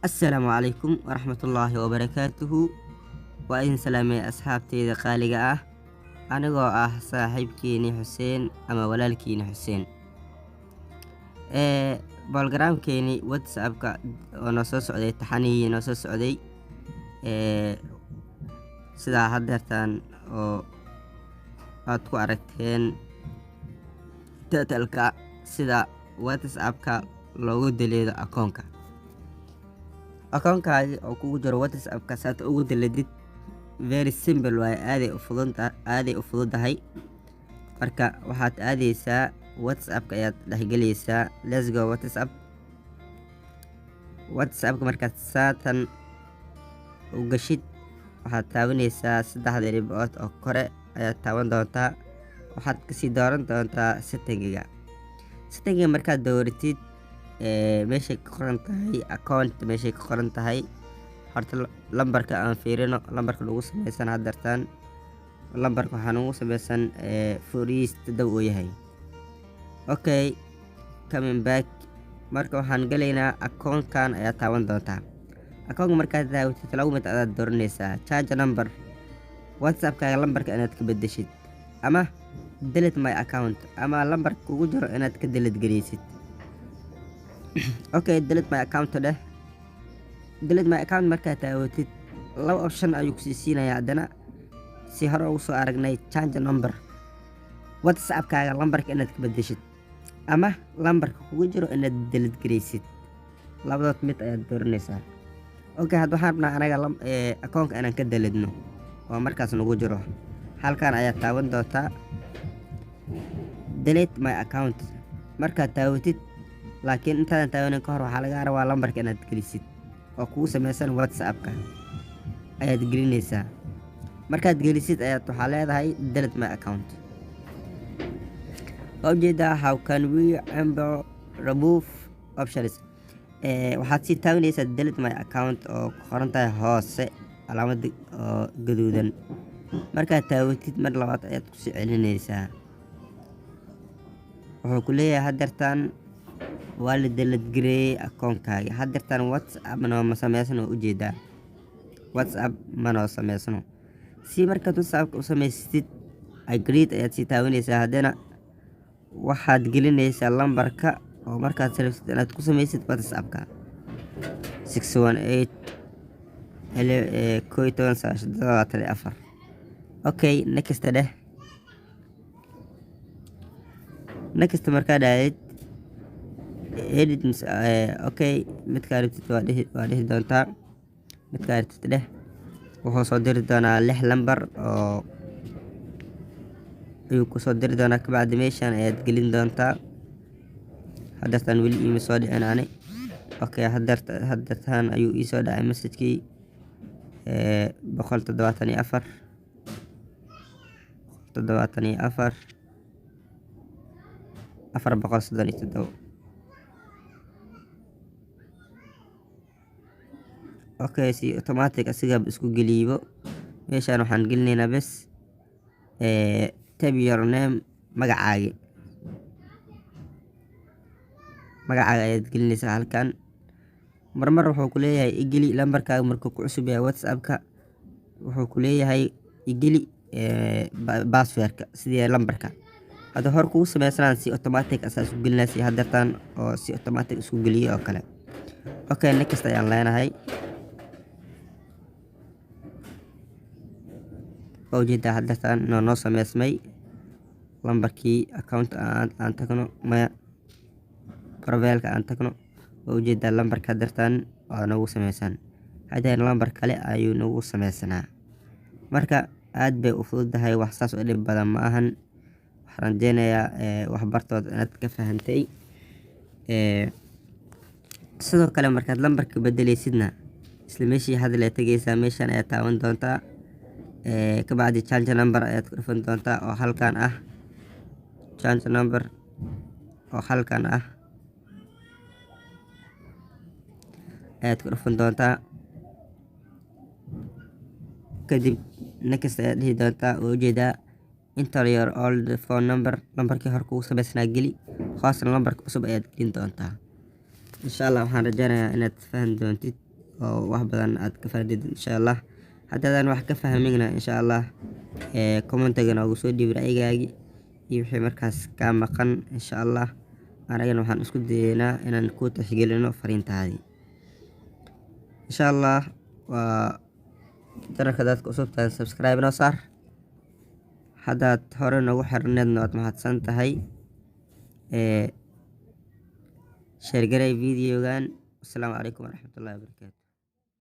Assalaamu calaykum waraxmatullaahi wabarakaatuhu. Waa idin salaamay, asxaabteyda qaaliga ah, anigoo ah saaxiibkiini Xuseen ama walaalkiini Xuseen. Programkeeni WhatsAppka oo noo soo socday, taxanihii noo soo socday, sidaa haddeertaan oo aad ku aragteen title-ka, sida WhatsAppka loogu delete-o akoonka, akoonkaagi oo kugu jiro WhatsAppka saad ugu delete-did. Very simple waaye, aaday u fududahay. Marka waxaad aadeysaa WhatsAppka ayaad dhexgeleysaa. Let's go WhatsApp. WhatsAppka markaad saatan u gashid, waxaad taabaneysaa saddexda dhibcood oo kore ayaad taaban doontaa. Waxaad kasii dooran doontaa setting-iga. Setting-iga markaad dooratid, meeshay ka qoran tahay account, meeshay ka qoran tahay, horta lambarka aan fiirino, lambarka lagu sameysan haddeertaan. Lambarka waxaa nagu sameysan furiis 7 uu yahay. Okay, coming back. Marka waxaan galaynaa akoonkan ayaa taaban doontaa. Akoonka markaad daawatid, laba mid ayaad dooraneysaa: change number, WhatsAppkaaga lambarka inaad ka bedeshid, ama delete my account, ama lambarka kugu jiro inaad ka delete gareysid. Okay, delete my account dheh. Delete my account markaad taawatid, laba option ayuu kusii siinayaa haddana, si hore ugu soo aragnay: change number, WhatsAppkaaga lambarka inaad ka bedeshid, ama lambarka kugu jiro inaad delete gareysid. Labadood mid ayaad dooraneysaa. Okay, hadda waxaan rabnaa anaga akoonka inaan ka delete-no oo markaas nagu jiro. Halkan ayaad taaban doontaa, delete my account markaad taawatid. Laakiin intaadan taawanin ka hor, waxaa laga rabaa lambarka inaad gelisid oo kugu sameysan WhatsAppka ayaad gelineysaa. Markaad gelisid ayaad waxaa leedahay delete my account. Waa ujeedaa, how can we enable remove options. Waxaad sii taabaneysaa delete my account oo ku qoran tahay hoose calaamada oo gaduudan. Markaad taawatid, mar labaad ayaad kusii celineysaa. Wuxuu ku leeyahay haddeertaan waa la delete gareeyey akoonkaaga. Haddeertaan WhatsApp nooma sameysano. Ujeedaa, WhatsApp manoo sameysano. Si markaad WhatsAppka u samaysatid, agree ayaad sii taabaneysaa. Haddana waxaad gelineysaa lambarka oo markaad rabtid inaad ku sameysid WhatsAppka: 618 11 9 74. Okay, next dheh. Next markaa dhahdid, edit. Okay, midkaa rabtid waa dhihi doontaa. Midkaa rabtid dheh. Wuxuu soo diri doonaa lix lambar oo ayuu kusoo diri doonaa. Kabacdi meeshan ayaad gelin doontaa. Haddeertaan weli iima soo dhicin ani. Okay, haddeertaan ayuu iisoo dhacay message-kii: 174, 174, 437. Okay, si automatic asigaaba isku geliyibo. Meeshaan waxaan gelinaynaa bes type your name, magacaagi. Magacaaga ayaad gelineysaa halkan. Marmar wuxuu ku leeyahay igeli lambarkaaga. Markuu ku cusub yahay WhatsAppka, wuxuu ku leeyahay igeli password-ka sidii lambarka hadda hor kugu sameysanaan. Si automatic asaa isku gelinaa, si haddeertaan oo si automatic isku geliyay oo kale. Okay, next ayaan leenahay. Waa ujeedaa, haddeertaan inuu noo sameysmay lambarkii. Account aan tagno, maya, profile-ka aan tagno. Waa ujeedaa, lambarka haddeertaan waa nagu sameysan. Haddana lambar kale ayuu nagu sameysanaa. Marka aad bay u fududahay, wax saas u dhib badan ma ahan. Waxaan rajeynayaa waxbartood inaad ka fahantay. Sidoo kale markaad lambarka bedeleysidna, isla meeshii hadda lee tegeysaa. Meeshan ayaad taaban doontaa. Kabacdi change number ayaad ku dhufan doontaa oo halkan ah. Change number oo halkan ah ayaad ku dhufan doontaa. Kadib next ayaad dhihi doontaa. Oo ujeedaa, enter your old phone number, lambarkii hore kugu sameysnaa geli. Hoosna lambarka cusub ayaad gelin doontaa. Insha Allah waxaan rajeynayaa inaad fahmi doontid. oo wax badan aad ka fahantid, insha Allah. Haddaadan wax ka fahmina, insha Allah, commentiga noogu soo dhiib ra'yigaagi iyo wixii markaas kaa maqan. Insha Allah, anagana waxaan isku dayeynaa inaan ku tixgelino fariintaadii, insha Allah. Waa channelka dadka cusubtahay, subscribe noo saar. Haddaad hore noogu xirneedna, waad mahadsan tahay. Share garay videogan. Asalaamu calaykum waraxmatullahi wabarakaatu.